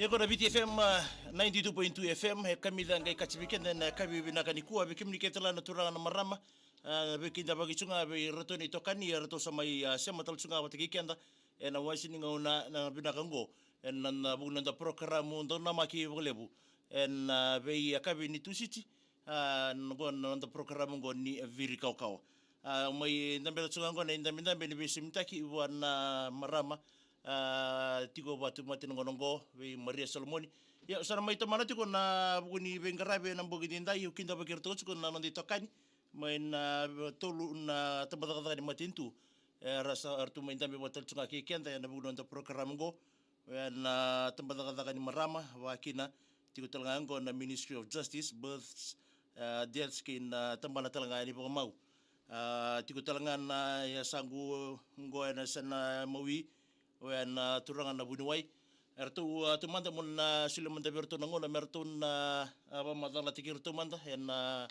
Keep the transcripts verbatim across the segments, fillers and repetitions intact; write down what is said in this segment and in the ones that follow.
Ia ko na Viti F M, ah, ninety-two point two F M, e kamica qai kacivi keda ena yakavi vinaka nikua, vei kemuni kece la na turaga na marama, ah, veikidavaki tu ga vei iratou na itokani, eratou sa mai, ah, sema tale tu ga vata kei keda ena wasi ni gauna na vinaka oqo, ena, na vuku ni noda porokaramu Dau Namaki Vakalevu, ena, ah, veiyakavi ni Tusiti, ah, na oqo na noda porokaramu oqo ni Viri Kawakawa. Ah, mai dabe tu ga oqo na idabedabe ni veisomitaki vua na marama, ah, tiko vata tu mai na gauna oqo vei Maria Solomoni. Ia, sa na mai tomana tiko na vuku ni veiqaravi ena bogi edaidai, au kidavaki iratou tiko na noda itokani mai na tolu na tabacakacaka ni matanitu. Era sa, eratou mai dabe vata tale tu ga kei keda ena vuku ni noda porokaramu oqo. Oya na tabacakacaka ni marama, vaka kina, tiko tale ga oqo na Ministry of Justice, Births, ah, Deaths, kei na tabana tale ga ni vakamau. Ah, tiko tale ga na yasaqu oqo ena yasana mawi, oya na turaga na vuniwai. Eratou, ah, taumada mo na solia mada vei iratou na gauna me ratou na, ah, vakamacalataki iratou mada ena,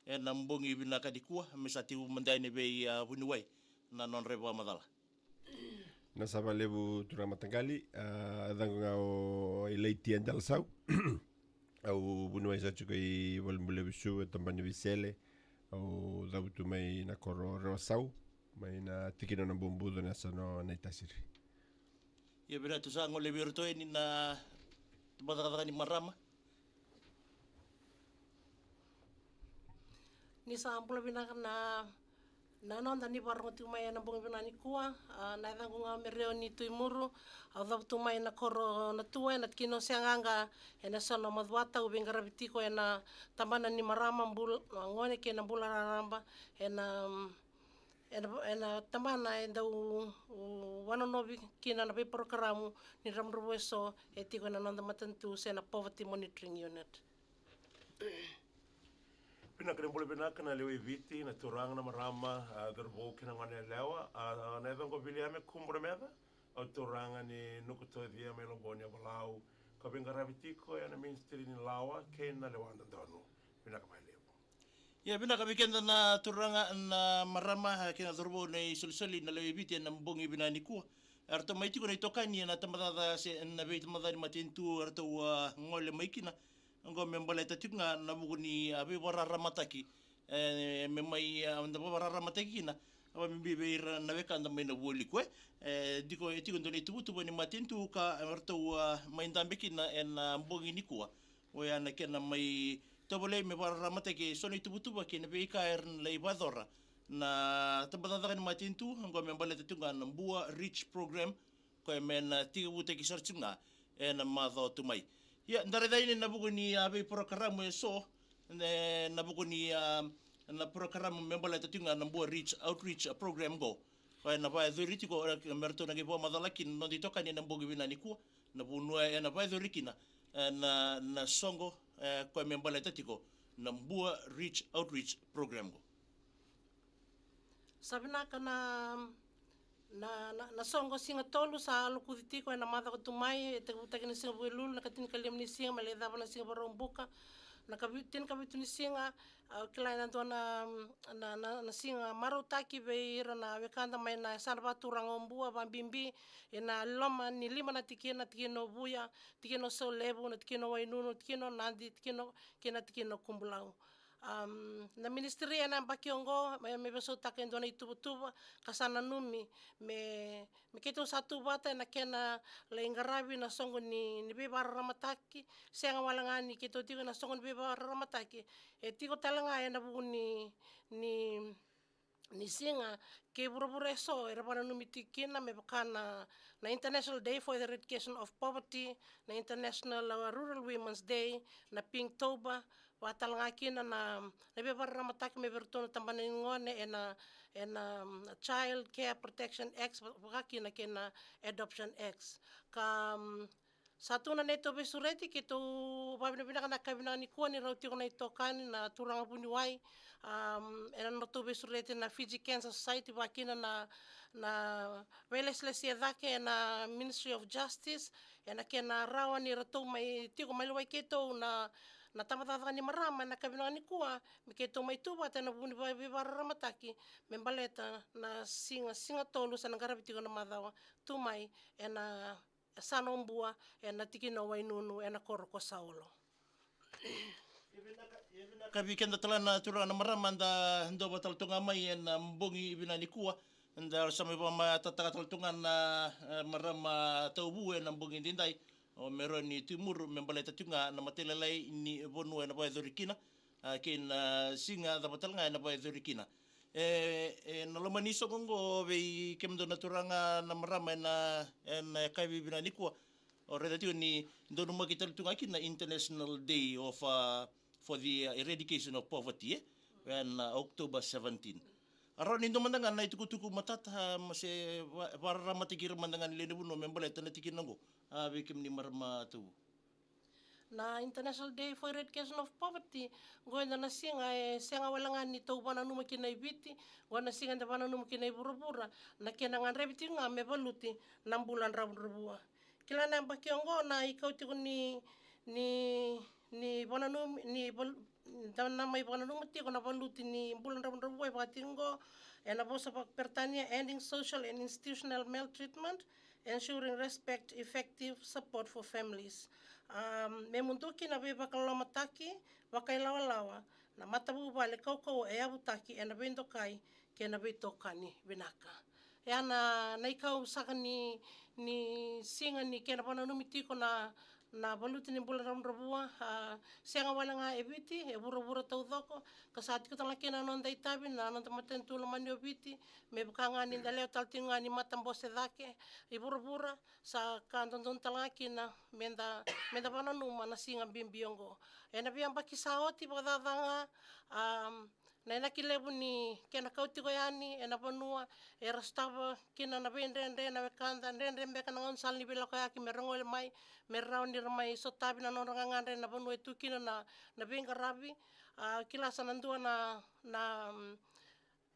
ena bogi vinaka nikua, me sa tiko mada yani vei, ah, vuniwai na nodra ivakamacala. Na sa vakalevu turaga mataqali, ah, yacaqu ga o Ilaitia Dalasau. Au vuniwai sa tiko i Valenibula Vesuva, e Tabana ni Veisele. Au cavutu mai na koro Rewasau, mai na tikina o Nabubucu, na yasana o Naitasiri. Ia vinaka, tou sa gole vei iratou yani na tabacakacaka ni marama. Ni sa bula vinaka na, na noda ni vakarorogo tiko mai ena bogi vinaka nikua. Ah, na yacaqu ga o Mereoni Tuimuru, au cavutu mai na koro Natua, ena tikina o Seaqaqa, ena yasana o Macuata. Au veiqaravi tiko ena tabana ni marama, bul-, gone kei na bula raraba, ena, ena, ena tabana e dau, u, vakanonovi kina na veiporokaramu ni dravudravua eso e tiko ena noda matanitu se na Poverty Monitoring Unit. Vinaka, ni bula vinaka na lewe i Viti, na turaga, na marama, ah, cauravou kei na gone yalewa. Ah, na yacaqu o Viliame Kubu Nameca, au turaga ni Nukutocia mai Loqoni, Yavalau, ka veiqaravi tiko ena Ministry ni Lawa kei na Lewa Dodonu. Vinaka vakalevu. Ia, vinaka vei keda na turaga, na marama, ah, kei na cauravou na isolisoli na lewe i Viti ena bogi vinaka nikua. Eratou mai tiko na itokani ena tabacakacaka se na veitamaca ni matanitu, eratou, ah, gole mai kina oqo me baleta tiko ga na vuku ni, ah, veivakararamataki, eh, me mai, ah, da vakararamataki kina, ah, vakabibi vei ira na wekada mai na Vualiku, e. Eh, tiko, e tiko e dua na ituvatuva ni matanitu ka eratou, ah, mai dabe kina ena bogi nikua. Oya na kena mai tovolei me vakararamataki eso na ituvatuva kei na veika era na lai vakayacora na tabacakacaka ni matanitu, oqo me baleta tiko ga na Bua Reach Program, koya me na tekivutaki sara tiko ga ena macawa tu mai. Ia, da raica yani na vuku ni, ah, veiporokaramu eso, ne, na vuku ni, ah, na porokaramu me baleta tiko ga na Bua Reach Outreach Program oqo. Koya na vakayacori tiko, eh, me ratou na qai vakamacala kina na noda itokani ena bogi vinaka nikua, na vanua ena vakayacori kina, eh, na, na soqo, eh, koya me baleta tiko na Bua Reach Outreach Program oqo. Sa vinaka na, na, na, na soqo Siga Tolu sa lokuci tiko ena macawa tu mai, e tekivutaki na siga Vukelulu, na ikatinikalima ni siga me lai cava na siga Vakaraubuka, na ikavi-, tinikavitu ni siga. Au kila e na dua na, na, na, na siga marautaki vei ira na wekada mai na yasana vakaturaga o Bua, vakabibi ena loma ni lima na tikina, tikina o Vuya, tikina o Saulevu, na tikina o Wainunu, tikina o Nadi, tikina o, kei na tikina o Kubulau. Am, na ministry ena yabaki oqo me, me veisautaka e dua na ituvatuva ka sa nanumi me, me keitou sa tu vata ena kena lai qaravi na soqo ni, ni veivakararamataki. Sega wale ga ni keitou tiko ena soqo ni veivakararamataki, e tiko tale ga ena vuku ni, ni, ni siga kei vuravura eso era vakananumi tiko kina, me vaka na, na International Day for the Eradication of Poverty, na International, uh, Rural Women's Day, na Pinktober, vaka tale ga kina na, na veivakararamataki me vei iratou na tabana ni gone ena, ena, um, Child Care Protection Act, va-, vaka kina kei na Adoption Act. Ka, um, sa tu na neitou veisureti, keitou vakavinavinaka na yakavi vinaka nikua ni rau tiko na itokani, na turaga vuniwai, um, ena nodratou veisureti na Fiji Cancer Society, vaka kina na, na veilesilesi e cake ena Ministry of Justice, ena kena rawa ni ratou mai tiko mai lewai keitou na, na tabacakacaka ni marama ena yakavi vinaka nikua, me keitou mai tu vata ena vuku ni vei-, veivakararamataki me baleta na siga, Siga Tolu sa na qaravi tiko na macawa tu mai ena, Yasana o Bua, ena tikina o Wainunu, ena koro ko Saolo. Ia vinaka, ia vinaka vei keda tale na turaga na marama da dova tale tu ga mai ena bogi vinaka nikua. Da sa mai vakamatatataka tale tu ga na, e, marama Tauvu ena bogi daidai. O Meroni Tuimuru me baleta tu ga na matailalai ni vanua ena vakayacori kina. A, kei na siga cava tale ga ena vakayacori kina. E, ena loma ni soqo oqo vei kemudou na turaga na marama ena, ena yakavi vinaka nikua. O raica tiko ni donumaki tale tu ga kina na International Day of, uh, for the, uh, Eradication of Poverty, e? Ena, uh, October seventeen. A rawa ni dua mada ga na itukutuku matata, a, ma se va-, vakararamataki ira mada ga na lewe ni vanua me baleta na tikina oqo. A, vei kemuni marama Tauvu. Na International Day for Eradication of Poverty, oqo eda na siga e sega wale ga ni tou vananuma kina i Viti, oqo na siga eda vananuma kina i vuravura, na kena gadrevi tiko ga me valuti na bula dravudravua. Kila na yabaki oqo na ikau tiko ni, ni, ni vananumi, ni val-, da na mai vananuma tiko na valuti ni bula dravudravua e vaka tiko oqo, ena vosa vakaperitania, Ending Social and Institutional Maltreatment, Ensuring Respect, Effective Support for Families. Um, me muduki na veivakalolomataki vakailawalawa, na matavuvale kaukauwa e yavutaki ena veidokai kei na veitokani vinaka. Ia na, na ikau saka ni, ni siga ni kena vananumi tiko na, na valuti ni bula dravudravua, a, sega wale ga e Viti, e vuravura taucoko, ka sa tiko tale ga kina na noda itavi, na noda matanitu lomani o Viti, me vaka ga ni da lewe tale tiko ga ni matabose cake i vuravura, sa ka dodonu tale ga kina me da, me da vananuma na siga bibi oqo. Ena veiyabaki sa oti vakacaca ga, a, na inaki levu ni kena kau tiko yani ena vanua, era sotava kina na veidredre na wekada, dredre beka na gaunisala ni veilakoyaki me ra gole mai, me rawa ni ra mai sotavi na nodra gagadre ena vanua e tu kina na, na veiqaravi. A, kila sa na dua na, na, mm,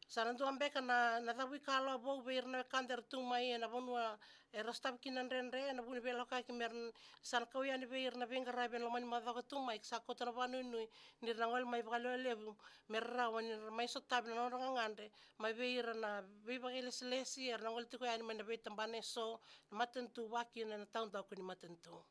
sa na dua beka na, na cavuikalawa vou vei ira na wekada era tu mai ena vanua era sotava kina na dredre, ena vuku ni veilakoyaki me ra n-, sa na kau yani vei ira na veiqaravi ena loma ni macawa ka tu mai, ka sa kauta na vakanuinui ni ra na gole mai vakalewe levu, me ra rawa ni ra mai sotavi na nodra gagadre mai vei ira na veivakailesilesi era na gole tiko yani mai na veitabana eso, na matanitu, vaka kina na taudaku ni matanitu.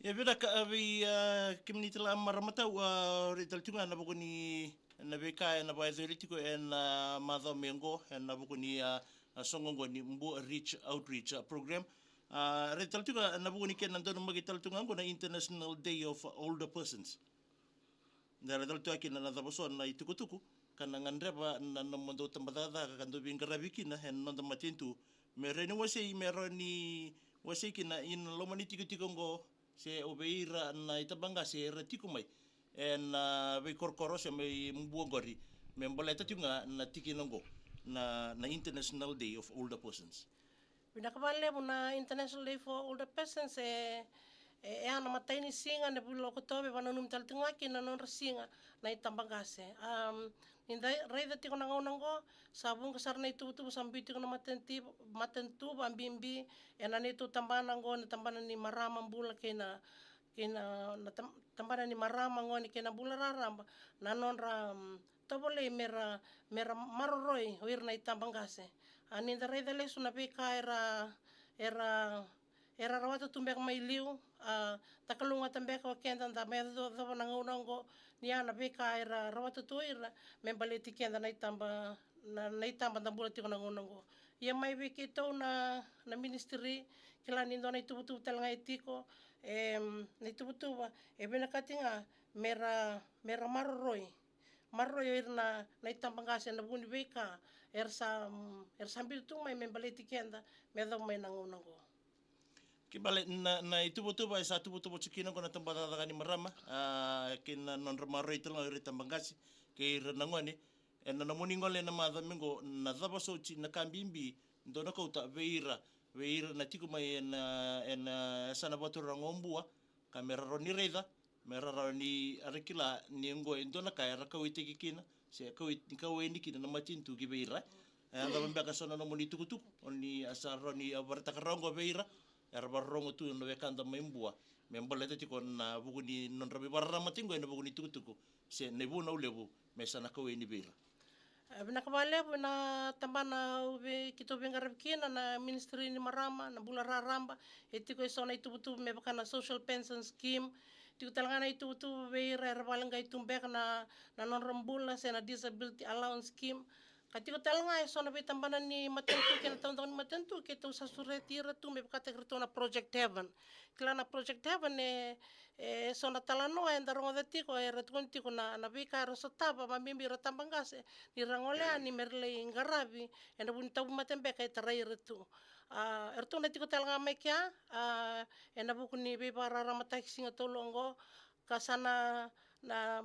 Ia vinaka, a, vei, a, kemuni tale marama Tau, a, raica tale tiko ga na vuku ni na veika ena vakayacori tiko ena, a, macawa mai oqo, ena vuku ni, a, a, soqo oqo ni Bua Reach Outreach, a, Program. A, raica tale tiko ga na vuku ni kena donumaki tale tiko ga oqo na International Day of Older Persons. Da raica tale tu ga kina na cava so na itukutuku ka na gadreva na nomudou tabacakacaka ka dou veiqaravi kina ena noda matanitu. Me rawa ni wasei, me rawa ni wasei kina ena loma ni tikotiko oqo, se o vei ira na itabaqase era tiko mai ena, a, veikorokoro se mai Bua oqori, me baleta tiko ga na tikina oqo, na, na International Day of Older Persons. Vinaka vakalevu. Na International Day for Older Persons e, e, e a na imatai ni siga ena vula o Okotova e vananumi tale tiko ga kina na nodra siga na itabaqase. Am, ni da raica tiko na gauna oqo, sa vuqa sara na ituvatuva sa biu tiko na matanitu, matanitu vakabibi ena neitou tabana oqo, na tabana ni marama bula kei na, kei na, na tam-, tabana ni marama gone kei na bula raraba, na nodra, am, tovolei me ra, me ra maroroi o ira na itabaqase. A, ni da raica lesu na veika era, era, era rawata tu beka mai liu, a, da kalougata beka o keda da mai yaco-, yacova na gauna oqo, ni a na veika era rawata tu o ira me baleti keda na itaba, na, na itaba da bula tiko na gauna oqo. Ia mai vei keitou na, na ministry, kila ni dua na ituvatuva tale ga e tiko, em, na ituvatuva e vinakati ga me ra, me ra maroroi, maroroi o ira na, na itabaqase ena vuku ni veika era sa, mm, era sa biuta tu mai me baleti keda me yacova mai na gauna oqo. Kena ibalebale na, na ituvatuva e sa tuvatuva tiko kina oqo na tabacakacaka ni marama, a, kei na nodra maroroi tale ga o ira itabaqase kei ira na gone. Ena nomuni gole ena macawa mai oqo, na cava soti na ka bibi dou na kauta vei ira, vei ira na tiko mai ena, ena yasana vakaturaga o Bua, ka me ra rawa ni raica, me ra rawa ni ra kila ni oqo e dua na ka era kauwaitaki kina se kauwai-, kauwai yani kina na matanitu ki vei ira. E yaco beka so na nomuni tukutuku o ni a sa rawa ni vakaraitaka rawa oqo vei ira era vakarorogo tu na wekada mai Bua me baleta tiko na vuku ni nodra veivakararamataki oqo ena vuku ni tukutuku se na ivunau levu me sa na kauwai yani vei ira. E, vinaka vakalevu na tabana au vei, keitou veiqaravi kina na Ministry ni Marama, na Bula Raraba. E tiko eso na ituvatuva me vaka na Social Pension Scheme. Tiko tale ga na ituvatuva vei ira era vakaleqai tu beka na, na nodra bula se na Disability Allowance Scheme. Ka tiko tale ga eso na veitabana ni matanitu kei na taudaku ni matanitu keitou sa sureti ira tu me vakataki iratou na Project Heaven. Kila na Project Heaven e, e so na talanoa eda rogoca tiko, era tukuna tiko na, na veika era sotava, vakabibi ira tabaqase, ni ra gole yani me ra lai qaravi ena vuku ni tauvimate beka e tarai ira tu. A, eratou na tiko tale ga mai kea, a, ena vuku ni veivakararamataki siga tolu oqo, ka sa na, na,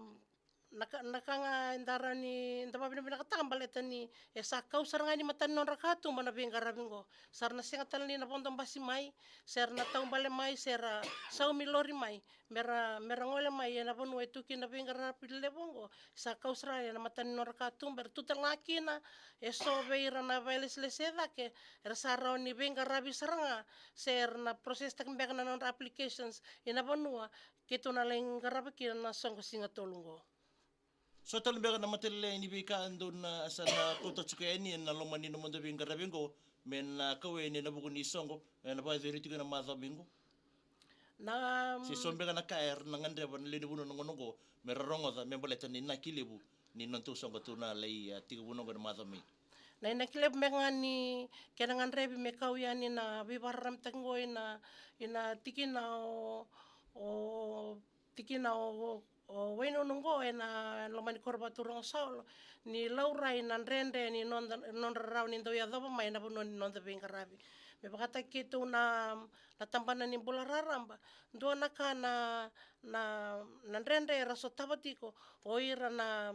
na ka, na ka ga eda rawa ni da vakavinavinakataka baleta ni e sa kau sara ga ni matani nodra katuba na veiqaravi oqo. Sa ra na sega tale ni na vodo basi mai, se ra na taubale mai, se ra saumi lori mai, me ra, me ra gole mai ena vanua e tu kina na veiqaravi levu oqo. Sa kau sara ga ena matani nodra katuba, era tu tale ga kina eso vei ira na vakailesilesi e cake, era sa rawa ni veiqaravi sara ga, se ra na process taki beka na nodra applications ena vanua, keitou na lai qarava kina na soqo siga tolu oqo. So tale beka na matailalai ni veika dou na sa na kauta tiko yani ena loma ni nomudou veiqaravi oqo me na kau yani ena vuku ni soqo ena vakayacori tiko ena macawa mai oqo? Na, se so beka na ka era na gadreva na lewe ni vanua na gauna oqo me ra rogoca me baleta na inaki levu ni nodatou soqo tou na lai, a, tekivu oqo ena macawa mai. Na inaki levu beka ga ni kena gadrevi me kau yani na veivakararamataki oqo ina, ina tikina o, o tikina o, o Wainunu oqo ena loma ni koro vakaturaga o Saul, ni laurai na dredre ni noda, nodra rawa ni dau yacova mai na vanua ni noda veiqaravi. Me vakataki keitou na, na tabana ni Bula Raraba, dua na ka na, na, na dredre era sotava tiko o ira na,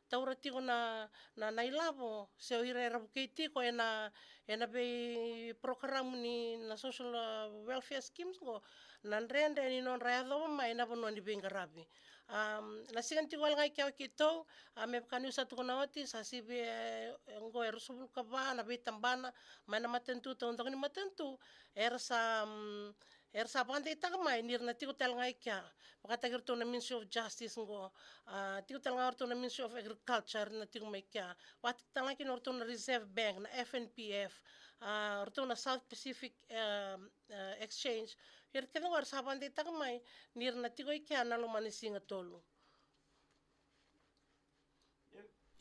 taura tiko na, na, na ilavo, se o ira era vukei tiko ena, ena veiprokaramu ni na social, a, welfare schemes oqo, na dredre ni nodra yacova mai na vanua ni veiqaravi. Am, na siga ni tiko wale ga i kea o keitou, a, me vaka niu sa tukuna oti, sa sivi, e, oqo e ruasagavulu ka va na veitabana mai na matanitu, taudaku ni matanitu, era sa, am, era sa vakadeitaka mai ni ra na tiko tale ga i kea. Vakataki iratou na Ministry of Justice oqo, a, tiko tale ga o iratou na Ministry of Agriculture na tiko mai kea. Vakataki tale ga kina o iratou na Reserve Bank, na F N P F, a, o iratou na South Pacific, a, a, Exchange. Ira kece oqo era sa vakadeitaka mai ni ra na tiko i kea na loma ni siga tolu.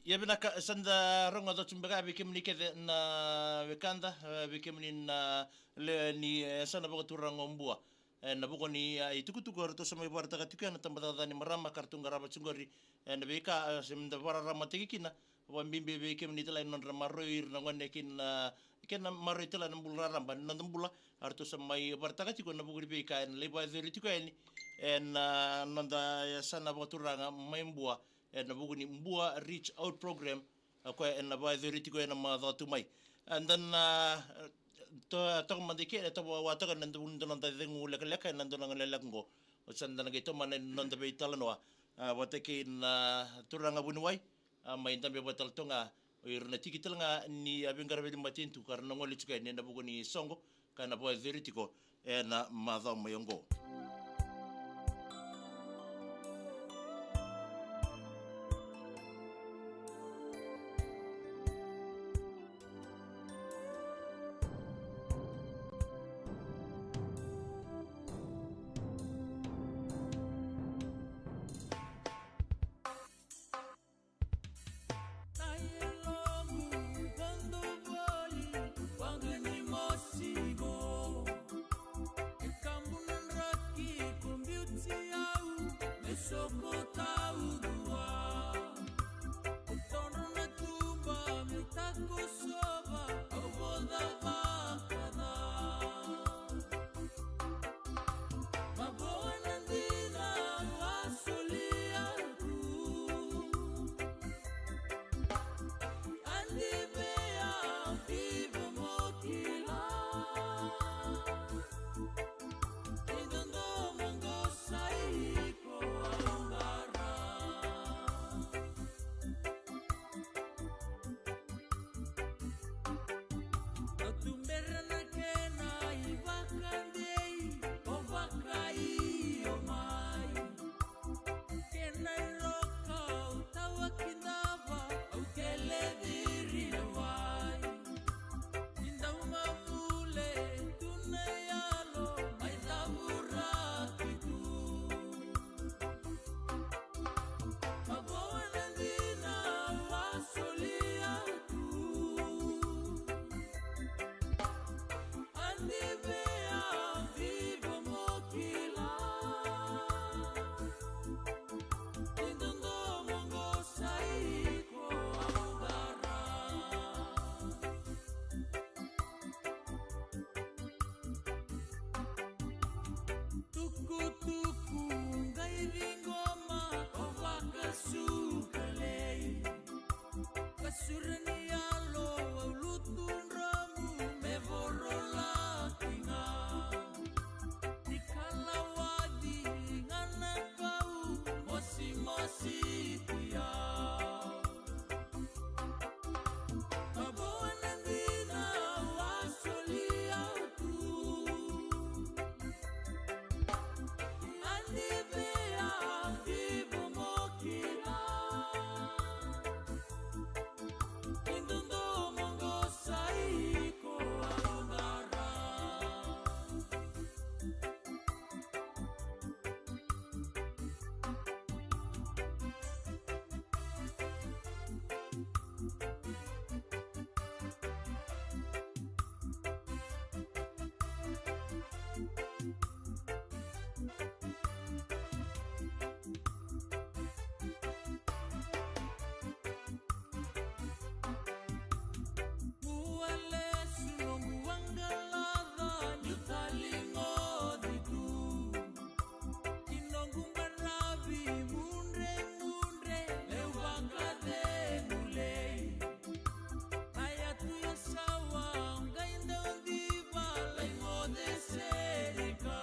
Ia vinaka, sa da rogoca tu beka vei kemuni kece na wekada, e, vei kemuni na lewe ni, e, yasana vakaturaga o Bua. E, na vuku ni, a, itukutuku eratou sa mai vakaraitaka tiko ya na tabacakacaka ni marama ka ratou qarava tiko qori, e, na veika, e, se da vakararamataki kina, vakabibi vei kemuni tale na nodra maroroi ira na gone kei na, kei na maroroi tale na Bula Raraba, na noda bula, eratou sa mai vakaraitaka tiko na vuku ni veika ena lai vakayacori tiko yani ena noda yasana vakaturaga mai Bua, ena vuku ni Bua Reach Out Program, a koya ena vakayacori tiko ena macawa tu mai. A, da na, e, to-, toka mada i ke, e toka vata toka ena dua na noda cegu lekaleka ena dua na gauna lekaleka oqo. Oti sa da na qai tomana na noda veitalanoa, a, vata kei na turaga vuniwai, a, mai dabe vata tale toka ga o ira na tiki tale ga ni, a, veiqaravi ni matanitu ka ra na gole tiko yani ena vuku ni soqo ka na vakayacori tiko ena macawa mai oqo. Sure ni yalo au lutu dramu me vorolaki ga. Ni kalawaci ga na kau mosimosi tia. Ka vo na dina au a soli au tu. Ani vea vivo mo kila. Ki dodomo qo sa iko au qara. Ua lesu noqu vaqalaca niu taligoci tu. Ki noqu baravi mudremudre meu vakacegulei. Ai a tu ya sawa qai dau diva lai moce serika.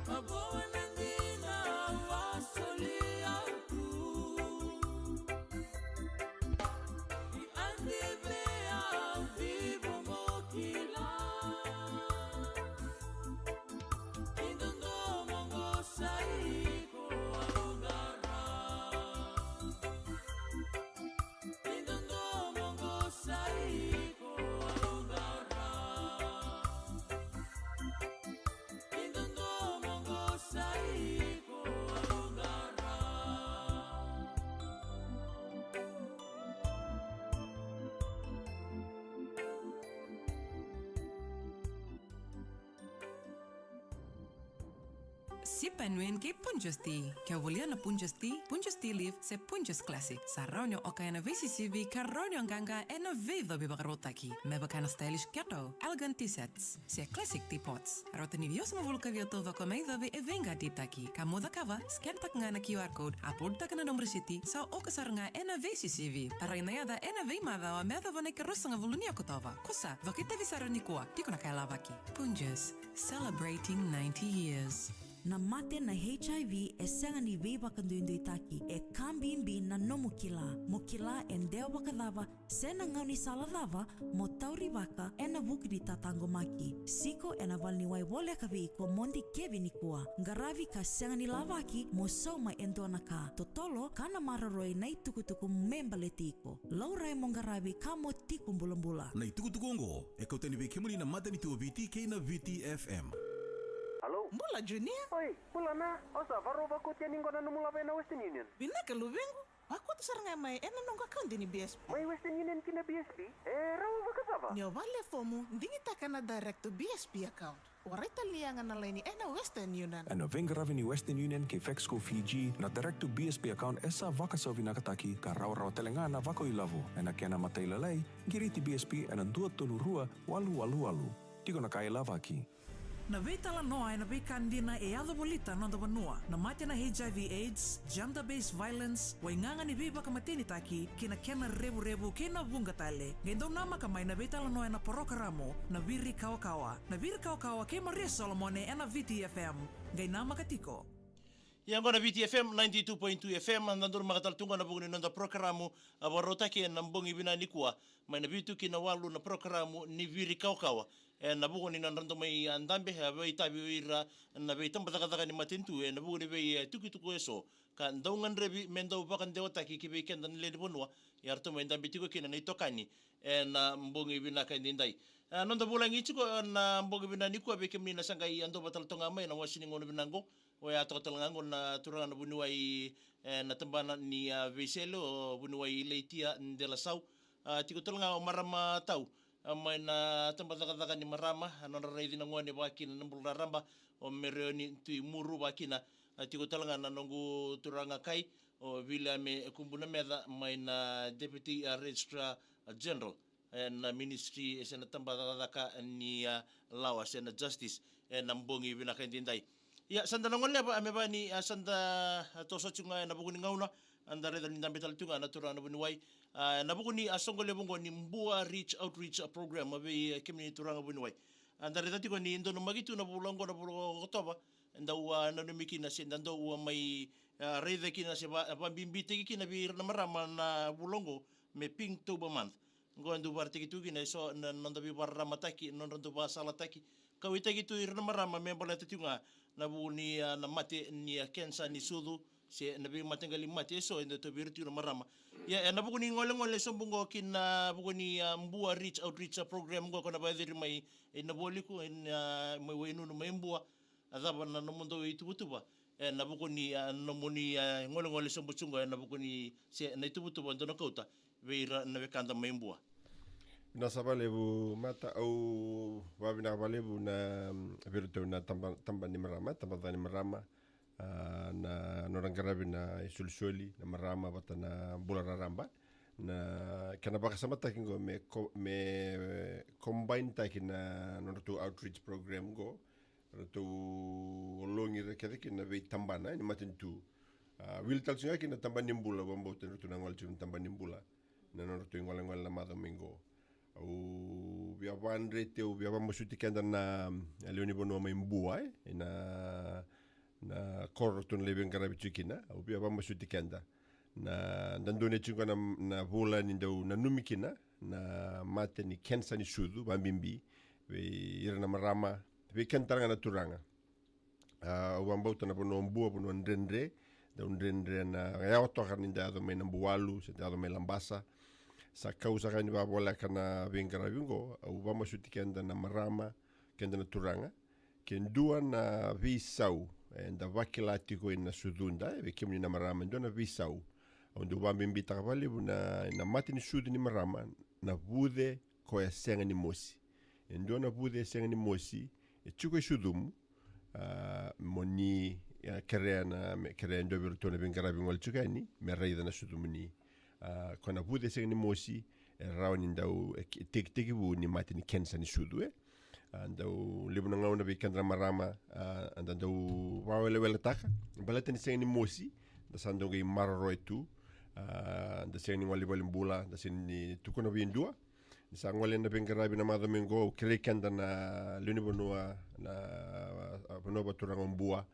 Ka vo na dina au a soli au tu. I adi vea au vivo mo kila. I dodomo qo sa iko au qara. I dodomo qo sa iko au qara. I dodomo qo sa iko au qara. Sipa e nuin kei Punjas Tea. Ke o volia na Punjas Tea, Punjas Tea Leaf, se Punjas Classic, sa rawa ni o oka ena veisisivi ka rawa ni o qaqa ena veicovi vakarautaki. Me vaka na stylish kettle, elegant tea sets, se classic teapots. Rauta ni ciwasagavulu ka ciwa taucoko me icovi e veiqatitaki. Ka mo cakava, scan taka ga na Q R code, upload taka na nomu risiti, sa oka sara ga ena veisisivi. Tarai na yaca ena veimacawa me yacova na ikaruasagavulu ni Okotova. Ko sa, vakaitavi sara nikua, tiko na ka e lavaki. Punjas, celebrating ninety years. Na mate na H I V e sega ni veivakaduiduitaki, e ka bibi na nomu kila. Mo kila e dewa vakacava, se na gaunisala cava mo taurivaka ena vuku ni tataqomaki. Siko ena valeniwai voleka vei iko mo dikevi nikua. Qaravi ka sega ni lavaki mo sauma e dua na ka. Totolo, kana maroroi na itukutuku me baleti iko. Laurai mo qaravi ka mo tiko bulabula. Na itukutuku oqo e kau tani vei kemuni na matanitu o Viti kei na Viti F M. Alo? Bula, Junior. Oi, bula na. O sa varau vakautia ni qo na nomu lava ena Western Union. Vinaka, luvequ. Vakauta sara ga mai ena noqu account ni B S P. Mai Western Union ki na B S P? E rawa vakacava? Ni o vale fomu, digitaka na direct to B S P account. Warai talia ga na laini ena Western Union. Ena veiqaravi ni Western Union kei Fexco Fiji, na direct to B S P account e sa vakasau vinakataki ka rawarawa tale ga na vakailavo. Ena kena matailalai, qiriti B S P ena dua tolu rua walu walu walu. Tiko na ka e lavaki. Na veitalanoa ena veika dina e yaco volita na noda vanua, na mate na H I V AIDS, gender-based violence, waigaga ni veivakamatenitaki, kei na kena revurevu kei na vuqa tale. Qai dau namaka mai na veitalanoa ena porokaramu na Viri Kawakawa. Na Viri Kawakawa kei Maria Solomone ena Viti F M. Qai namaka tiko. Ia oqo na Viti F M, ninety-two point two F M, da donumaka tale tu qo na vuku ni noda porokaramu, a vakarautaki ena bogi vinaka nikua, mai na vitu ki na walu na porokaramu ni Viri Kawakawa. Ena vuku ni nodra dau mai, a, dabe, a, veitavi o ira na veitabacakacaka ni matanitu ena vuku ni vei, e, tukutuku eso ka dau gadrevi me dau vakadewataki ki vei keda na lewe ni vanua, ia ratou mai dabe tiko kina na itokani ena bogi vinaka edaidai. A, noda vulagi tiko ena bogi vinaka nikua vei kemuni na sa qai, a, dau vakatalatoga mai ena wasi ni gauna vinaka oqo, oya toka tale ga oqo na turaga na vuniwai, e, na tabana ni, a, veisele, o vuniwai Laitia Delasau. A, tiko tale ga o marama tau, a, mai na tabacakacaka ni marama, a, nodra raici na gone vakakina na bula raraba, o Mereoni Tuimuru vakakina. A, tiko tale ga na noqu turaga kai, o Viliame Kubunameca mai na Deputy, a, Registrar General ena ministry, e, se na tabacakacaka ni, a, lawa se na justice, e, ena bogi vinaka edaidai. Ia, sa da na goleva, a me vaka ni, a, sa da, a, toso tiko ga ena vuku ni gauna, a, da raica ni dabe tale tiko ga na turaga na vuniwai. A, ena vuku ni, a, soqo levu oqo ni Bua Reach Outreach, a, Program, a, vei, a, kemuni turaga vuniwai. A, da raica tiko ni dau namaki tu na vula oqo, na vula o Okotova, dau, a, nanumi kina se da dau, a, mai, a, raica kina se va, vabibitaki kina vei ira na marama na vula oqo me Pinktober month. Oqo e dau vakaraitaki tu kina eso na noda veivakararamataki, nodra dau vakasalataki. Kauwaitaki tu ira na marama me baleta tiko ga na vuku ni, a, na mate ni, a, kensa ni sucu, se na veimataqali mate eso e dau tauvi ira tiko na marama. Ia, ena vuku ni golegole sobu oqo ki na vuku ni, a, Bua Reach Outreach, a, Program oqo ko na vakayacori mai, e, Navualiku, e, na, mai Wainunu mai Bua. A cava na nomudou ituvatuva, e, na vuku ni, a, nomuni, a, golegole sobu tiko oqo, e, na vuku ni, se na ituvatuva dou na kauta vei ira na wekada mai Bua. Vinaka saka vakalevu Mata, au vakavinavinaka vakalevu na, mm, vei iratou na taba, taba ni marama, tabacakacaka ni marama, a, na nodra qaravi na isolisoli, na marama vata na bula raraba. Na kena vakasamataki oqo me ko-, me, e, combine-taki na nodratou outreach program oqo, ratou ologi ira kece kina na veitabana, e, ni matanitu. A, wili tale tiko ga kina na tabana ni bula, vakabauta ni ratou na gole tiko na tabana ni bula. Na nodratou igolegole na macawa mai qo. Au via vakadreti, au via vakamasuti keda na, a, lewe ni vanua mai Bua, e, ena, na koro ratou na lai veiqaravi tiko kina. Au via vakamasuti keda. Na, da dau ni tiko na, na vula ni dau nanumi kina na mate ni kensa ni sucu, vakabibi vei ira na marama, vei keda tale ga na turaga. A, au vakabauta na vanua o Bua, vanua dredre, dau dredre na yawa toka ni da yaco mai Nabualu, se da yaco mai Labasa. Sa kau saka yani vakavoleka na veiqaravi oqo, au vakamasuti keda na marama, keda na turaga. Ke dua na veisau, e, da vakila tiko ena sucuda, e, vei kemuni na marama, e dua na veisau. Au dau vakabibitaka vakalevu na, na mate ni sucu ni marama, na vuce koya sega ni mosi. E dua na vuce e sega ni mosi, e tiko e sucumu, a, mo ni, a, kerea na, me kerea e dua vei iratou na veiqaravi gole tiko yani, me raica na sucumuni. A, koya na vuce e sega ni mosi, e rawa ni dau, e, e tekitekivu ni mate ni kensa ni sucu, e. A, dau levu na gauna vei keda na marama, a, da dau vakaweleweletaka, baleta ni sega ni mosi, da sa dau qai maroroya tu, a, da sega ni gole i valenibula, da sega ni tukuna vei dua, ni sa gole na veiqaravi na macawa mai qo, au kerei keda na lewe ni vanua, na, a, vanua vakaturaga o Bua,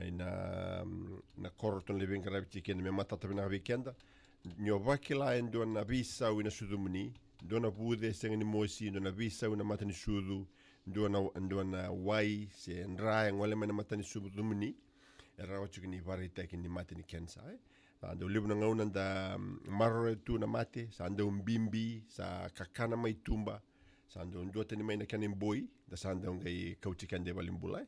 ena, mm, na koro ratou na lai veiqaravi tiko kina me matata vinaka vei keda. Ni o vakila e dua na veisau ena sucumuni, dua na vuce e sega ni mosi, dua na veisau ena mata ni sucu, dua na, dua na wai se dra e gole mai na mata ni sucumuni, e rawa tiko ni vakaraitaki ni mate ni kensa, e. Sa dau levu na gauna da, mm, maroroya tu na mate, sa dau bibi, sa kakana mai tuba, sa dau duatani mai na kena iboi, da sa dau qai kauti keda i valenibula, e.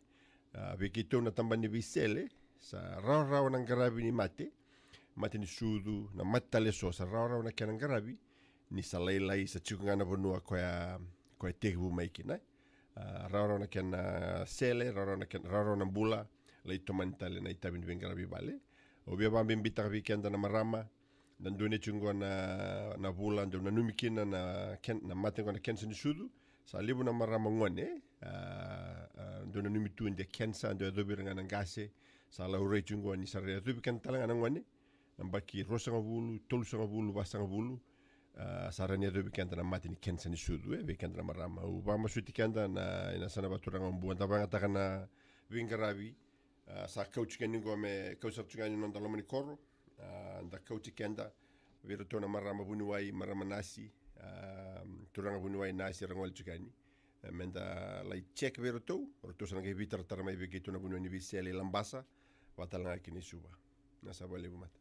A, vei keitou na tabana ni veisele, sa rawarawa na qaravi ni mate, mate ni sucu, na mate tale eso, sa rawarawa na kena qaravi, ni sa lailai, sa tiko ga na vanua koya, koya tekivu mai kina, e. A, rawarawa na kena sele, rawarawa na kena, rawarawa na bula, lai tomani tale na itavi ni veiqaravi i vale. Au via vakabibitaka vei keda na marama, da dau ni tiko qo na, na vula, dau nanumi kina na ken-, na mate qo na kensa ni sucu, sa levu na marama gone, a, a, dau nanumi tu de kensa, dau yacovi ira ga na qase, sa laurai tiko qo ni sa ra yacovi keda tale ga na gone, na yabaki ruasagavulu, tolusagavulu, vasagavulu, a, sa ra ni yacovi keda na mate ni kensa ni sucu, e, vei keda na marama. Au vakamasuti keda na, ena yasana vakaturaga o Bua, da vakayagataka na veiqaravi, a, sa kauti keda ni qo me kau sara tiko yani noda loma ni koro, a, da kauti keda, vei iratou na marama vuniwai, marama nasi, a, turaga vuniwai nasi, ra gole tiko yani. E, meda lai check vei iratou, o ratou sa na qai veitaratara mai vei keitou na vanua ni veisele i Labasa, vakatalega kina i Suva. Vinaka saka vakalevu Mata.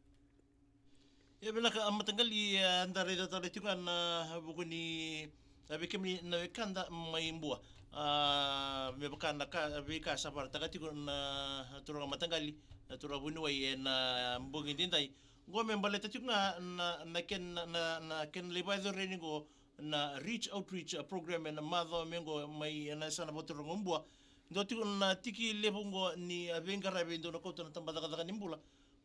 Ia vinaka, a, mataqali, e, da raica tale tiko ga na vuku ni, a, vei kemuni na wekada mai Bua. A, me vaka na ka, veika sa vakaraitaka tiko na turaga mataqali, na turaga vuniwai ena bogi daidai. Qo me baleta tiko ga na, na ken-, na, na, na kena lai vakayacori yani qo na Reach Outreach, a, Program ena macawa mai qo mai ena yasana vakaturaga o Bua. Dua tiko na tiki levu qo ni, a, veiqaravi dau na kauta na tabacakacaka ni bula.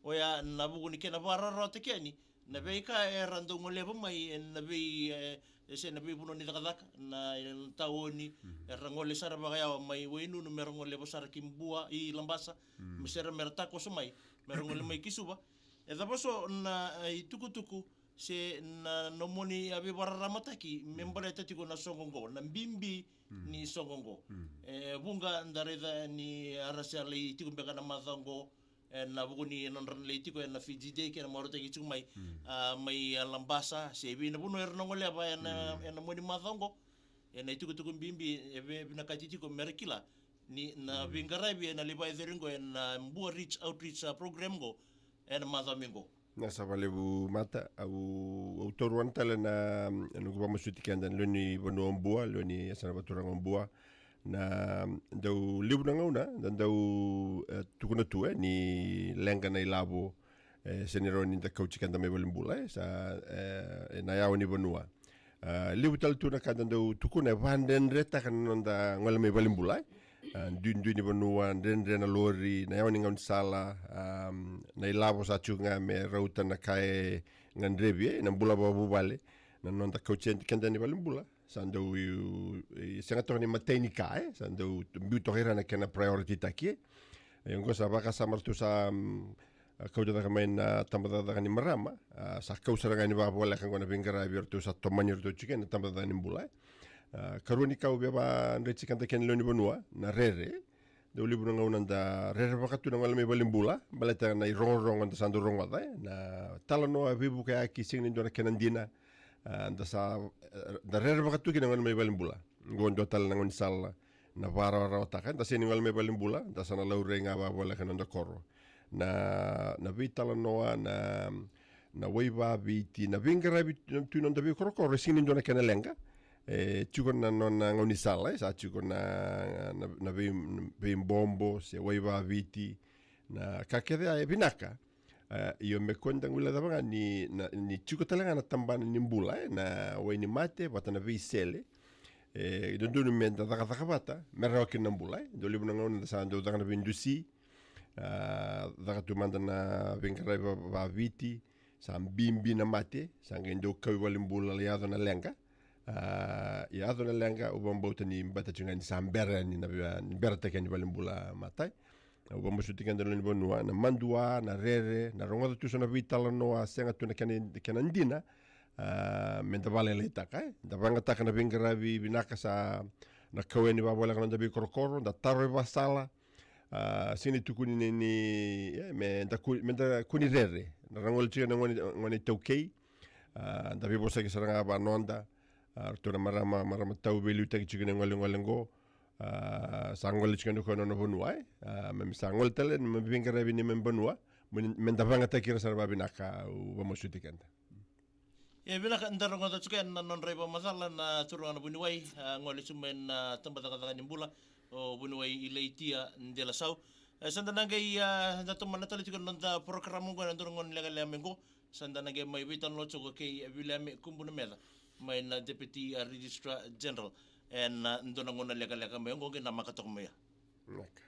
Oya na vuku ni kena vakarawarawataki yani na veika era dau goleva mai ena vei, e, e se na veivanua ni cakacaka, na, na taoni, era gole sara vakayawa mai Wainunu, mera gole vaka sara ki Bua, i Labasa, me sera mera takoso mai, mera gole mai ki Suva. E cava so na, e, itukutuku, se na nomuni a veivakararamataki, me baleta tiko na soqo qo, na bibi ni soqo qo. E vuqa da raica ni era se lai tiko beka na macawa qo, e, na vuku ni nodra lai tiko e na Fiji Day, kei na marautaki tiko mai, a, mai, a, Labasa, se vei na vanua era na goleva e na, e na mua ni macawa qo. E na itukutuku bibi, e vei, vinakati tiko mera kila ni na veiqaravi e na lai vakayacori qo e na Bua Reach Outreach, a, Program qo, e na macawa mai qo. Na sa vakalevu Mata, au, au taura tale na, na noqu vakamasuti keda na lewe ni vanua o Bua, lewe ni yasana vakaturaga o Bua. Na dau levu na gauna, da dau, e, tukuna tu, e, ni leqa na ilavo, e, se ni rawa ni da kauti keda mai valenibula, e, sa, e, e na yawa ni vanua. A, levu tale tu na ka da dau tukuna e vakadredretaka na noda gole mai valenibula, e. A, duidui ni vanua, dredre na lori, na yawa ni gaunisala, a, na ilavo sa tiko ga me rauta na ka e gadrevi, e, na bula vakavuvale, na noda kauti keda ni valenibula. Sa dau, e, sega toka ni matai ni ka, e, sa dau biu toka i ra na kena priority taki, e. E, oqo sa vakasama ratou sa, mm, a, kauta cake mai na tabacakacaka ni marama, a, sa kau sara ga ni vakavoleka oqo na veiqaravi ratou sa tomani ratou tiko ena tabacakacaka ni bula, e. A, karua ni ka au via vakadreti keda kei na lewe ni vanua, na rere. Dau levu na gauna da rerevaka tu na gole mai valenibula, baleta na irogorogo da sa dau rogoca, e, na talanoa veivukayaki sega ni dua na kena dina, a, da sa, e, da rerevaka tu kina na gole mai valenibula. Oqo dua tale na gaunisala, na vakarawarawataka, da sega ni gole mai valenibula, da sa na laurai ga vakavoleka na noda koro. Na, na veitalanoa, na, na wai vakaviti, na veiqaravi tu ena noda veikorokoro, e sega ni dua na kena leqa. E tiko na nona gaunisala, e sa tiko na, na, na vei, veibobo, se wai vakaviti, na ka kece ya e vinaka. E, io me kua da guilecava ga ni, na, ni tiko tale ga na tabana ni bula, e, na wai ni mate, vata na veisele. E dodonu me da cakacaka vata, me rawa kina na bula, e. Dau levu na gauna da sa dau caka na veidusi, a, caka tu mada na veiqaravi va, vakaviti, sa bibi na mate, sa qai dau kau i valenibula lai yaco na leqa. A, yaco na leqa, au vakabauta ni baleta tiko ga ni sa bera yani na vei, ni berataki yani valenibula, Mata. Au vakamasuti keda na lewe ni vanua, na madua, na rere, na rogoca tu so na veitalanoa, sega tu na kena, kena dina, a, me da vakalailaitaka, e. Da vakayagataka na veiqaravi vinaka sa na kau yani vakavoleka na noda veikorokoro, da taro vakasala, a, sega ni tukuni ni, ni, e, me da ku, me da kua ni rere. Na ra gole tiko na gone, gone iTaukei, a, da veivosaki sara ga vakanoda, a, ratou na marama, marama tau veiliutaki tiko na golegole qo, a, sa gole tiko na koya na nona vanua, e. A, me, me sa gole tale, me veiqaravi ni me vanua, me, me da vakayagataki ira sara vakavinaka, au vakamasuti keda. E vinaka, da rogoca tiko ena nodra ivakamacala na turaga na vuniwai, a, gole tu mai na tabacakacaka ni bula, o vuniwai Ilaitia Delasau. E, sa da na qai, a, da tomana tale tiko na noda porokaramu qo ena dua na gauna lekaleka mai qo, sa da na qai mai veitalanoa tiko kei Viliame Kubunameca, mai na Deputy, a, Registrar General, ena dua na gauna lekaleka mai qo, qai namaka toka mai ya. Vinaka.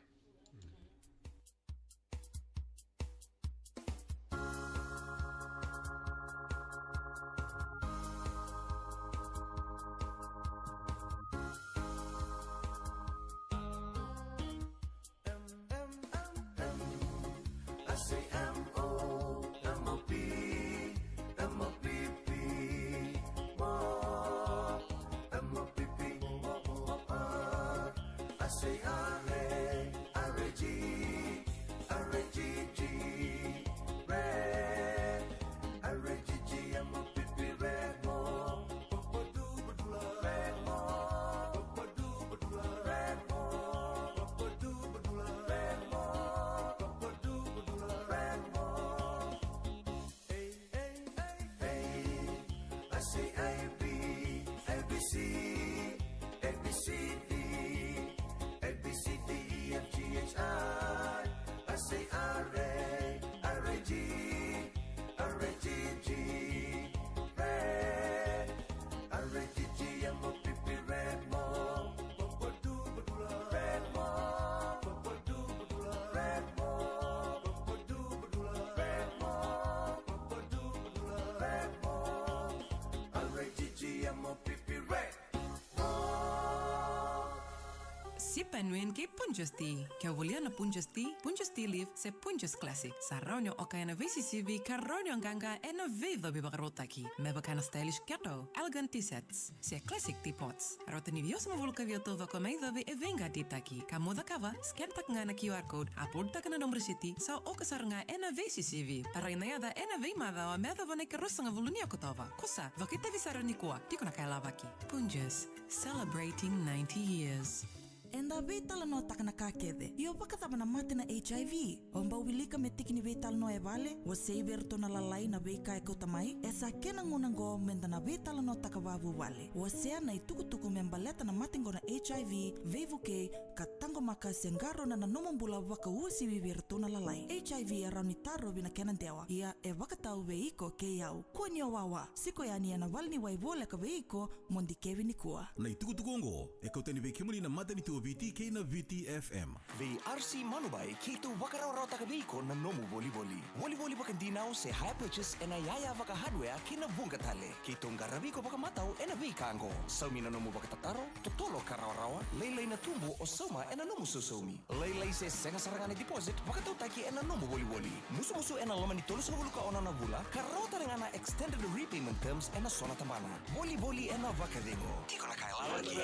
Genuine kei Punjas Tea. Ke o volia na Punjas Tea, Punjas Tea Leaf, se Punjas Classic, sa rawa ni o oka ena veisisivi ka rawa ni o qaqa ena veicovi vakarautaki. Me vaka na stylish kettle, elegant tea sets, se classic teapots. Rauta ni ciwasagavulu ka ciwa taucoko mai covi e veiqatitaki. Ka mo cakava, scan taka ga na Q R code, upload taka na nomu risiti, sa oka sara ga ena veisisivi. Tarai na yaca ena veimacawa me yacova na ikaruasagavulu ni Okotova. Kosa, vakaitavi sara nikua, tiko na ka e lavaki. Punjas, celebrating ninety years. Eda veitalanoataka na ka kece. Io, vakacava na mate na H I V? O bau wilika me tiki ni veitalanoa e vale? Wasei vei iratou na lalai na veika e kauta mai? E sa kena gauna oqo meda na veitalanoataka vavuvale. Wasea na itukutuku me baleta na mate oqo na H I V, veivukei, ka taqomaka se qarauna na nomu bula vakauasivi vei iratou na lalai. H I V e rawa ni tarovi na kena dewa, ia e vakatau vei iko kei au. Kua ni o wawa, siko yani ena valeniwai voleka vei iko, mo dikevi nikua. Na itukutuku oqo e kau tani vei kemuni na matanitu o Viti kei na Viti F M. Vei R C Manubai, keitou vakarawarawataka vei iko na nomu volivoli. Volivoli vakadinau se hire purchase ena yaya vaka hardware kei na vuqa tale. Keitou qaravi iko vakamatau ena veika oqo. Saumi na nomu vakatataro, totolo ka rawarawa, lailai na tubu o sauma ena nomu sausaumi. Lailai se sega sara ga na deposit vakatautaki ena nomu volivoli. Musumusu ena loma ni tolusagavulu ka ono na vula, ka rawa tale ga na extended repayment terms ena so na tabana. Volivoli ena vakacegu. Tiko na ka e lavaki.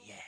Yeah.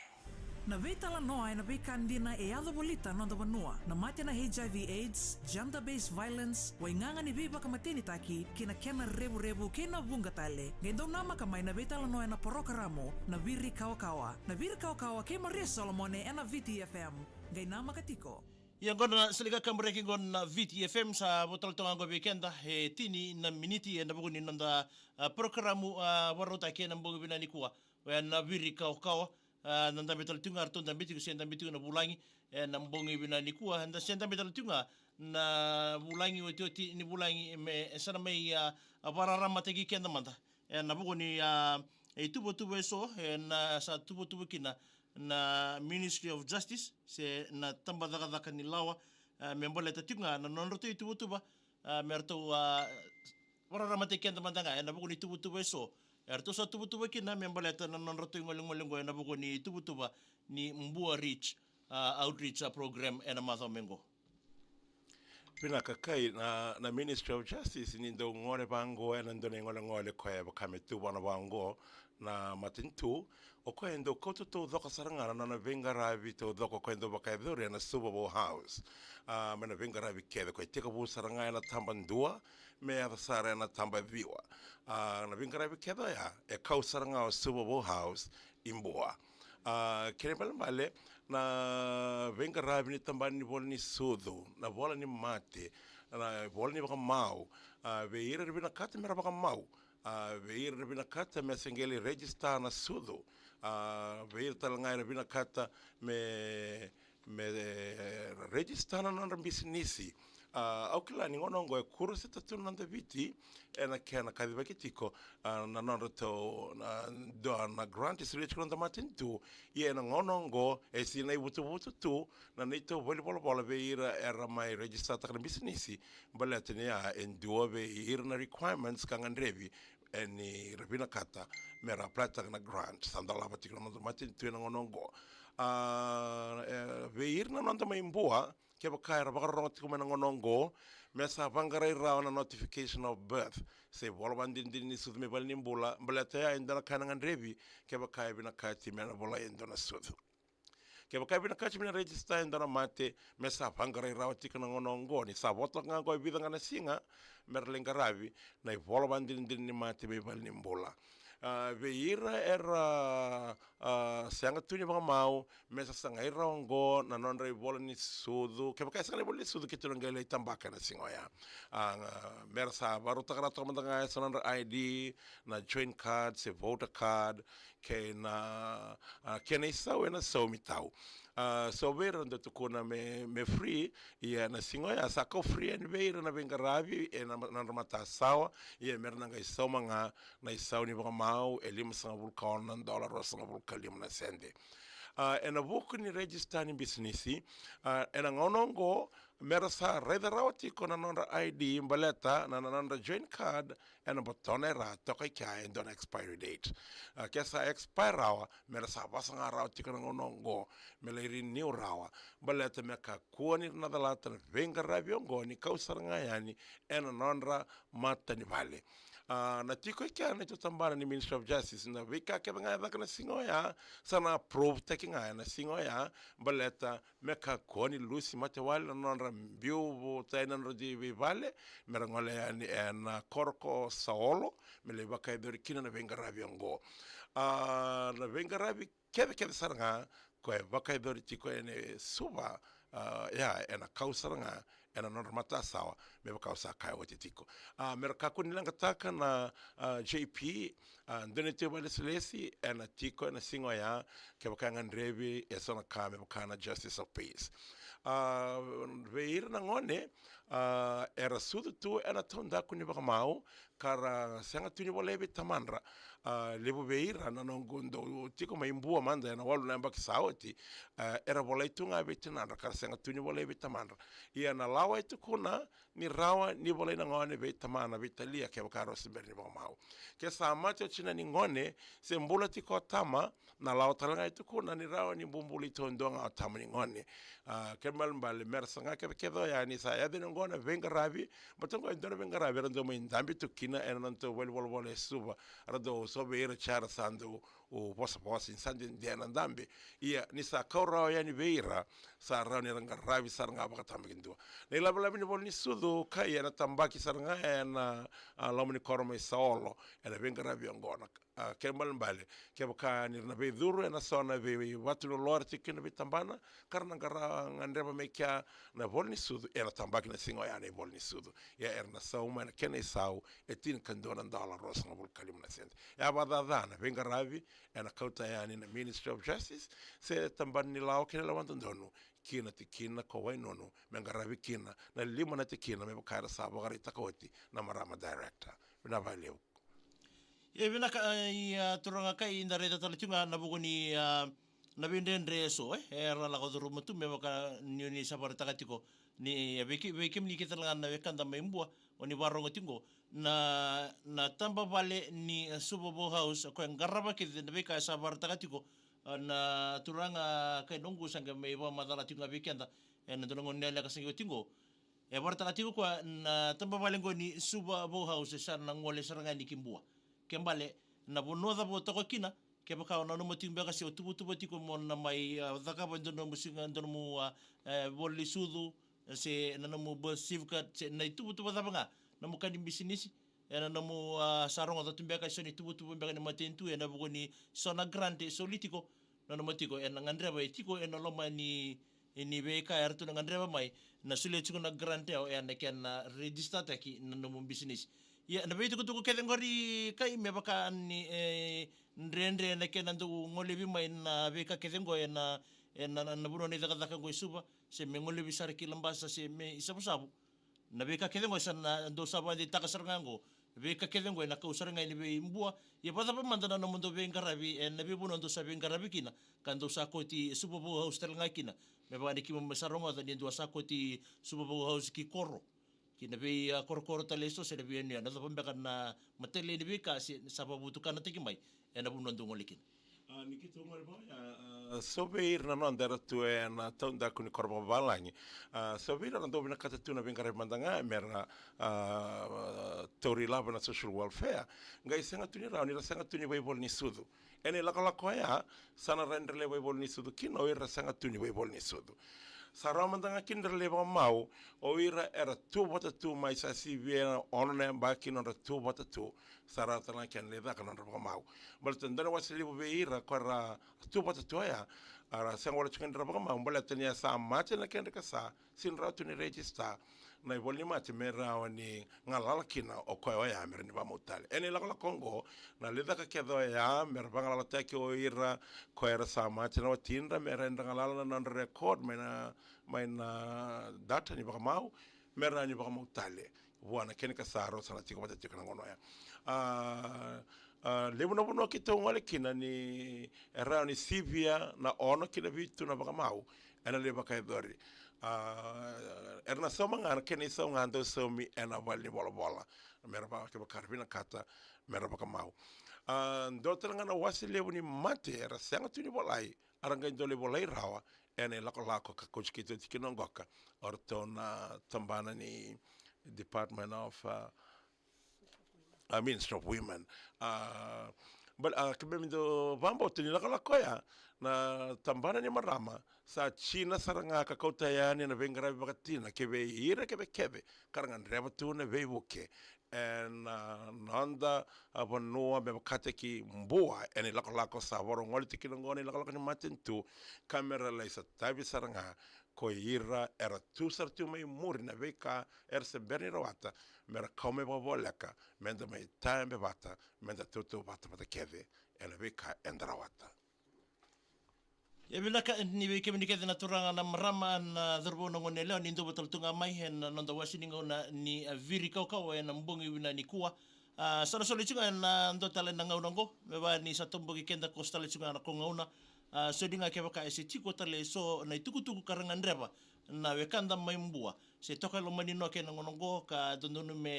Na veitalanoa ena veika dina e yaco volita na noda vanua, na mate na H I V AIDS, gender-based violence, waigaga ni veivakamatenitaki, kei na kena revurevu, kei na vuqa tale. Qai dau namaka mai na veitalanoa ena porokaramu, na Viri Kawakawa. Na Viri Kawakawa kei Maria Solomone ena Viti F M. Qai namaka tiko. Ia oqo na sali ka kabureki oqo na Viti F M, sa vo tale toka oqo vei keda e tini na miniti ena vuku ni noda, a, porokaramu, a, vakarautaki ena bogi vinaka nikua. Oya na Viri Kawakawa, a, na dabe tale tu ga, ratou dabe tiko, se dabe tiko na vulagi ena bogi vinaka nikua, eda se dabe tale tu ga na vulagi, otioti ni vulagi me sa na mai, a, a, vakararamataki keda mada. Ena vuku ni, a, ituvatuva eso, ena sa tuvatuva kina na Ministry of Justice, se na tabacakacaka ni lawa, a, me baleta tiko ga na nodratou ituvatuva, a, me ratou, a, vakararamataki keda mada ga ena vuku ni tuvatuva eso eratou sa tuvatuva kina me baleta na nodratou igolegole oqo ena vuku ni tuvatuva ni Bua Reach, a, Outreach, a, Program ena macawa mai oqo. Vinaka. Kai na, na Ministry of Justice ni dau gole vaqo ena dua na igolegole koya e vaka me tu vana vaqo na matanitu, o koya e dau kauta taucoko sara ga na nona veiqaravi taucoko o koya e dau vakayacori ena Suva Vou House. A, mai na veiqaravi kece, koya e tekivu sara ga ena taba dua me yaco sara ena taba ciwa. A, na veiqaravi kece oya e kau sara ga o Suva Vou House i Bua. A, kena ibalebale na veiqaravi ni tabana ni vola ni sucu, na vola ni mate, na vola ni vakamau, a, vei ira era vinakata mera vakamau, a, vei ira era vinakata me se qai lai register na sucu, a, vei ira tale ga era vinakata me, me, e, register na nodra bisinisi. A, au kila ni gauna oqo e kuruseta tu na noda Viti ena kena kacivaki tiko, a, na nodratou, na, dua na grant e solia tiko na noda matanitu. Ia ena gauna oqo e sinai vutuvutu tu na neitou valenivolavola vei ira era mai registertaka na bisinisi, baleta ni a, e dua vei ira na requirements ka gadrevi e ni ra vinakata me ra applytaka na grant. Sa dolava tiko na noda matanitu ena gauna oqo. A, e, vei ira na noda mai Bua, kevaka era vakarorogo tiko mai na gauna oqo, me sa vaqarai rawa na notification of birth, se ivola vadinadina ni sucu mai valenibula, baleta ya e dua na ka ena gadrevi kevaka e vinakati me na volai e dua na sucu. Kevaka e vinakati me na register e dua na mate, me sa vaqarai rawa tiko na gauna oqo, ni sa vo toka ga oqo e vica ga na siga me ra lai qaravi na ivola vadinadina ni mate mai valenibula. A, vei ira era, a, sega tu ni vakamau, me sasagai rawa oqo na nodra ivola ni sucu. Kevaka e sega na ivola ni sucu, keitou na qai lai tabaka ena siga oya. A, me ra sa vakarautaka rawa toka mada ga eso na nodra I D, na joint card se voter card, kei na, a, kena isau ena saumi tau. A, so vei ira na dau tukuna me, me free, ia na siga oya sa kau free yani vei ira na veiqaravi ena ma-, na nodra matasawa, ia me ra na qai sauma ga na isau ni vakamau e limasagavulu ka ono na dola ruasagavulu ka lima na sede. A, ena vuku ni register ni bisinisi, a, ena gauna oqo, me ra sa raica rawa tiko na nodra I D baleta na, na nodra join card ena botona e ra toka i kea e dua na expiry date. A, ke sa expire rawa, me ra sa vasa ga rawa tiko na gauna oqo me lai renew rawa, baleta me kakua ni ra na calata na veiqaravi oqo ni kau sara ga yani ena nodra mata ni vale. A, na tiko i kea na neitou tabana ni Ministry of Justice, na veika kece ga e caka na siga oya sa na approve taki ga ena siga oya, baleta me kakua ni lusi matewale na nodra biu vata na nodra dui veivale, me ra gole yani ena koro ko Saolo me lai vakayacori kina na veiqaravi oqo. A, na veiqaravi kecekece sara ga ko e vakayacori tiko ena Suva, a, ya, ena kau sara ga ena nodra matasawa, me vaka au sa kaya oti tiko. A, me ra kakua ni leqataka na, a, J P, a, dua na ituvalesilesi ena tiko ena siga oya, kevaka e gadrevi e so na ka me vaka na Justice of Peace. A, vei ira na gone, a, era sucu tu ena taudaku ni vakamau, ka ra sega tu ni volai vei tamadra. A, levu vei ira na noqu dau tiko mai Bua mada ena walu na yabaki sa oti, a, era volai tu ga vei tinadra ka ra sega tu ni volai vei tamadra. Ia na lawa e tukuna ni rawa ni volai na gone vei tamana, vei talia, kevaka rau se bera ni vakamau. Ke sa mate o tina ni gone, se bula tiko o tama, na lawa tale ga e tukuna ni rawa ni bubului taudua ga o tama ni gone. A, kena ibalebale me ra saga kecekece oya ni sa yaco yani oqo na veiqaravi, baleta oqo e dua na veiqaravi era dau mai dabe tu kina ena nodatou valenivolavola e Suva, era dau so vei ira, era sa dau vosavosa ni sa dede na dabe. Ia ni sa kau rawa yani vei ira, sa rawa ni ra qaravi sara ga vakatabakidua. Na ilavelave ni ivola ni sucu, ka ia na tabaki sara ga ena, a, loma ni koro mai Saolo ena veiqaravi oqo. Na, a, kena ibalebale, kevaka ni ra na veicuru ena so na vei, veivatulolo era tiko kina na veitabana, ka ra na qara gadreva mai kea na ivola ni sucu, ena tabaki na siga oya na ivola ni sucu. Ia era na sauma ena kena isau e tinikadua na dola ruasagavulu ka lima na sede. E a vakacaca na veiqaravi ena kauta yani na Ministry of Justice se tabana ni lawa kei na lewa dodonu ki na tikina ko Wainunu, me qaravi kina na lima na tikina me vaka era sa vakaraitaka oti na marama director. Vinaka vakalevu. E vinaka, e, ia, turaga, ka eda raica tale tiko ga na vuku ni, a, na veidredre eso, e, era lako curuma tu me vaka ni, ni sa vakaraitaka tiko ni, e, vei ke-, vei kemuni kece tale ga na wekada mai Bua, o ni vakarogo tiko qo, na, na tabavale ni, e, Suva Bau House, ko e qarava kece na veika e sa vakaraitaka tiko, a, na turaga, a, kai noqu sa qai mai vakamacala tiko ga vei keda ena dua na gauna lekaleka sa qai oti qo. E vakaraitaka tiko o koya na tabavale qo ni Suva Bau House e sa na gole sara ga yani ki Bua. Ke bale, na vanua cava o toka kina, kevaka o nanuma tiko beka se o tuvatuva tiko mo na mai, a, cakava e dua nomu siga, dua nomu, a, e, ivola ni sucu, se na nomu birth certificate, se na ituvatuva cava ga, nomu ka ni bisinisi, ena nomu, a, sa rogoca tu beka e so na ituvatuva beka ni matanitu ena vuku ni so na grant e soli tiko, nanuma tiko, ena gadreva e tiko ena loma ni, ni veika eratou na gadreva mai, na solia tiko na grant, e, ena kena register taki na nomu bisinisi. Ia, na veitukutuku kece qori kai me vaka ni, e, dredre na kena dau golevi mai na veika kece qo ena, ena, na, na vanua ni cakacaka qo e Suva, se me golevi sara ki Labasa, se me i Savusavu. Na veika kece qo e sa na dou sa vakadeitaka sara ga qo. Veika kece qo ena kau sara ga yani vei Bua. Ia vakacava mada na nomudou veiqaravi ena veivanua dou sa veiqaravi kina, ka dou sa kauti Suva Bau House tale ga kina? Me vaka ni keimami sa rogoca ni dua sa kauti Suva Bau House ki koro, ki na vei, a, korokoro tale eso se na veiyanuyanu. Cava beka na imatai ni veika se sa vakavotukanataki mai ena vanua dou gole kina? A, ni keitou gole vaka ya, a, so vei ira na noda era tu ena taudaku ni koro vakavalagi. A, so vei ira era dau vinakata tu na veiqaravi mada ga me ra, a, tauri ilavo ena social welfare, qai sega tu ni rawa ni ra sega tu ni vakaivola ni sucu. Ena ilakolako oya, sa na rawa ni ra lai vakaivola ni sucu kina o ira era sega tu ni vakaivola ni sucu. Sa rawa mada ga kina ni ra lai vakamau o ira era tu vata tu mai, sa sivia na ono na yabaki nodra tu vata tu. Sa rawa tale ga kina ni lai caka na nodra vakamau. Baleta e dua na wase levu vei ira ko era tu vata tu oya, era sega wale tiko ni ra vakamau baleta ni a sa mate na kedra ikasa, sega ni rawa tu ni register na ivola ni mate me rawa ni galala kina o koya oya me rawa ni vakamau tale. Ena ilakolako oqo, na lai caka kece oya me ra vagalalataki o ira ko era sa mate na watidra, me rawa ni ra galala na nodra record mai na, mai na data ni vakamau, me rawa ni vakamau tale vua na kena ikasa rau sa na tiko vata tiko na gauna oya. A, a, levu na vanua keitou gole kina ni e rawa ni sivia na ono ki na vitu na vakamau ena lai vakayacori. A, era na sauma ga na kena isau ga dau saumi ena vale ni volavola. Mera vaka, kevaka ra vinakata mera vakamau. A, dua tale ga na wase levu ni mate era sega tu ni volai, a ra qai dau lai volai rawa ena ilakolako ka kauti keitou tiko kina oqo, o ratou na tabana ni Department of, a, a, Ministry of Women. A, but, a, keimami dau vakabauta ni lakolako oya na tabana ni marama sa tini sara ga ka kauta yani na veiqaravi vakatina kei vei ira kevekeve ka ra gadreva tu na veivuke ena, a, noda, a, vanua me vakataki Bua ena ilakolako sa vakarau gole tiko kina oqo na ilakolako ni matanitu, ka mera lai sotavi sara ga ko ira era tu sara tu mai muri na veika era se bera ni rawata, mera kau mai vakavoleka, meda mai tayabe vata, meda tautauvata vata kece ena veika eda rawata. Ia vinaka ni vei kemuni kece na turaga na marama na cauravou na gone yalewa ni dau vata tale tu ga mai ena noda wase ni gauna ni, a, Viri Kaukau ena bogi vinaka nikua. A, sa na soli tiko ga ena dua tale na gauna oqo me vaka ni sa toboki keda ko sa tale tiko ga na ko gauna. A, soli ga kevaka e se tiko tale eso na itukutuku ka ra gadreva na wekada mai Bua se toka e loma ni noke na gauna oqo ka dodonu me,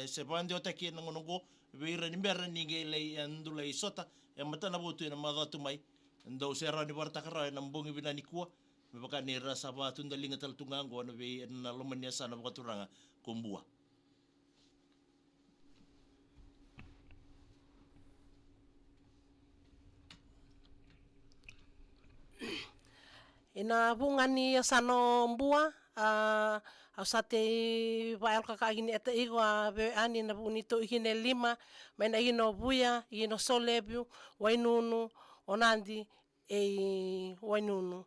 e, se vakadewataki na gauna oqo vei ira ni bera ni qai lai, e, dau lai sota e matanavotu ena macawa tu mai. Dou se rawa ni vakaraitaka rawa ena bogi vinaka nikua me vaka ni ra sa vakatudaliga tale tu ga oqo na vei na loma ni yasana vakaturaga ko Bua. Ina vuqa ni yasana o Bua, a, au sa tei vakayalokakataki ni eta iko a veiwekani na vuku ni tou ikina e lima, mai na ikina o Vuya, ikina o Solevu, Wainunu, o Nadi, ei Wainunu,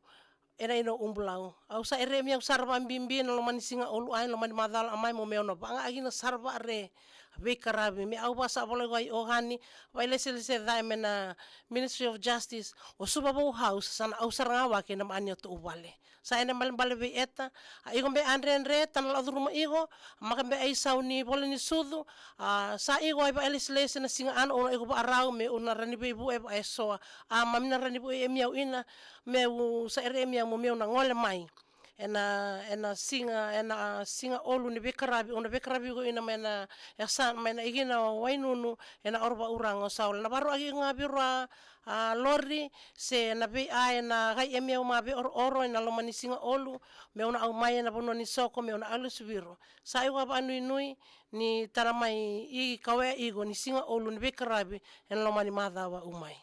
ena ikina o Ubulau. Au sa ere mi au sara vakabibi na loma ni siga olu ai, loma ni macala a mai mo me au na vakayagataka na sara vakare veikaravi me au vaka sa volai koya i Okani, vakailesilesi ca e mai na Ministry of Justice, o Suva Vou House sa na au sara ga wake na maani o tou vale. Sa ena balebale vei eta, a iko be a dredre ta na lako curuma iko, maka be a isau ni vola ni sucu, a sa iko ai vakailesilesi na siga ana o na iko vakarau me u na rani veivu e vaka e soa, a mami na rani veivu e mi au ina, me u sa ere e mi au mo me u na gole mai. Ena, ena siga, ena siga olu ni veikaravi, o na veikaravi iko ina mai na, e sa, mai na ikina o Wainunu, ena oro vakauraga o Saula. Na vakarau aki ga viro a, a lori, se na vei a ena kai e mi au ma vei oro oro, ena loma ni siga olu, me u na au mai ena vanua ni soko, me u na alu suviro. Sa iko a vakanuinui, ni tara mai i kawea iko, ni siga olu, ni veikaravi, ena loma ni macawa u mai.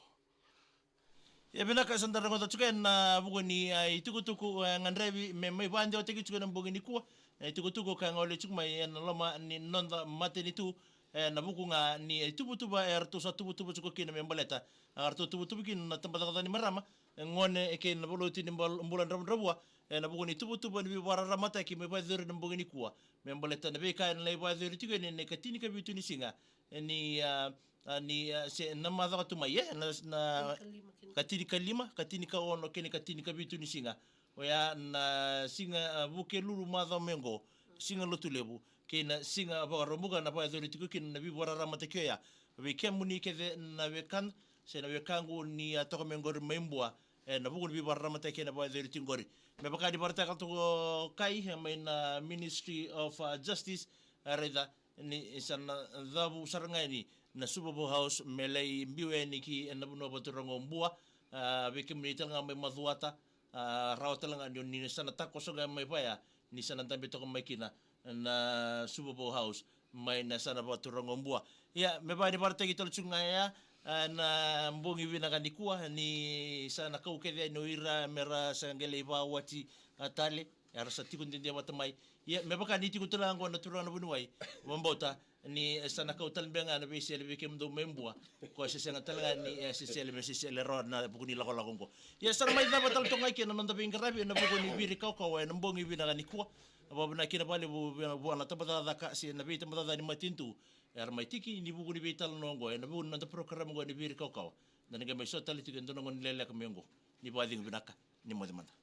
Ia vinaka, sa da rogoca tiko ena vuku ni, a, itukutuku, e, gadrevi me mai vakadewataki tiko ena bogi nikua. E, itukutuku ka gole tiko mai ena loma ni noda matanitu, e, na vuku ga ni, e, tuvatuva, e, ratou sa tuvatuva tiko kina me baleta. A, ratou tuvatuva kina na tabacakacaka ni marama, e, gone, e, kei na valoti ni bal-, bula dravudravua, e, na vuku ni tuvatuva ni veivakararamataki me vakayacori ena bogi nikua. Me baleta na veika ena lai vakayacori tiko ena ikatini ka vitu ni siga. E, ni, a, a, ni, a, se na macawa tu mai, e, na, na, ikatini ka lima, ikatini ka ono, kei na ikatini ka vitu ni siga. Oya na siga, a, Vukelulu macawa mai oqo, siga Lotulevu, kei na siga Vakaraubuka na vakayacori tiko kina na veivakararamataki oya. Vei kemuni kece na wekana, se na wekaqu ni a toka mai oqori mai Bua, e, na vuku ni veivakararamataki ena vakayacori tiko oqori. Me vaka ni vakaraitaka toka o Kai, e, mai na Ministry of, a, Justice, e, raica, ni sa na cavu sara ga yani na Suva Vou House me lai biu yani ki na vanua vakaturaga o Bua, a, vei kemuni tale ga mai Macuata, a, rawa tale ga ni, ni sa na takoso ga mai vaya, ni sa na dabe toka mai kina na Suva Vou House, mai na yasana vakaturaga o Bua. Ia, me vaka ni vakaraitaki tale tiko ga ya, a, na bogi vinaka nikua, ni sa na kau kece yani o ira me ra sa qai lai vakawati, a, tale, era sa tiko dede vata mai. Ia, me vaka ni tiko tale ga oqo na turaga na vuniwai, vakabauta ni, e, sa na kau tale beka ga na veisele vei kemudou mai Bua. Ko se sega tale ga ni, e, se sele me se sele rawa na vuku ni lakolako oqo. Ia, sa na mai cava tale toka ga kina na noda veiqaravi ena vuku ni Viri Kaukau ena bogi vinaka nikua. Vakavinavinaka kina vakalevu vua na tabacakacaka se na veitabacakacaka ni matanitu era mai tiki ni vuku ni veitalanoa oqo ena vuku ni noda program oqo ni Viri Kaukau. Da na qai mai sota tale tiko e dua na gauna leleka mai oqo. Ni vakacegu vinaka, ni moce mada.